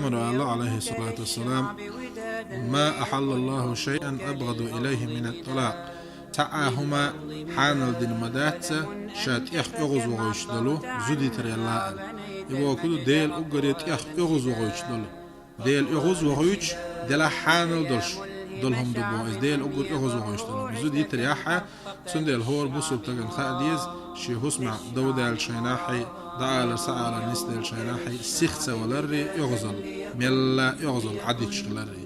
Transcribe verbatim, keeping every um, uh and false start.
Пайхамара аьлла, алайхи салату вассалам: «ما أحل الله شيئا أبغض إليه من الطلاق». Цхьа а хӀума хьанал дина ма дац ша тӀех оьгӀаз вахийташ долу зуда йитар аьлла аьлла. И бохург ду Дела уггаре тӀех оьгӀаз вахийташ долу. Дела оьгӀаз вахийташ, делахь хьанал долуш долу хӀума ду боху. Иза Дела уггар оьгӀаз вахийташ долу. Зуда йитар яхь, цундела хӀора бусалба стагана хаа деза, шен хӀусамехь дов даьлла шайнахь, дӀаалар, схьаалар нисделла шайнахь, сих ца валарри оьгӀазал, мелла оьгӀазал Ӏадиташ хиларри.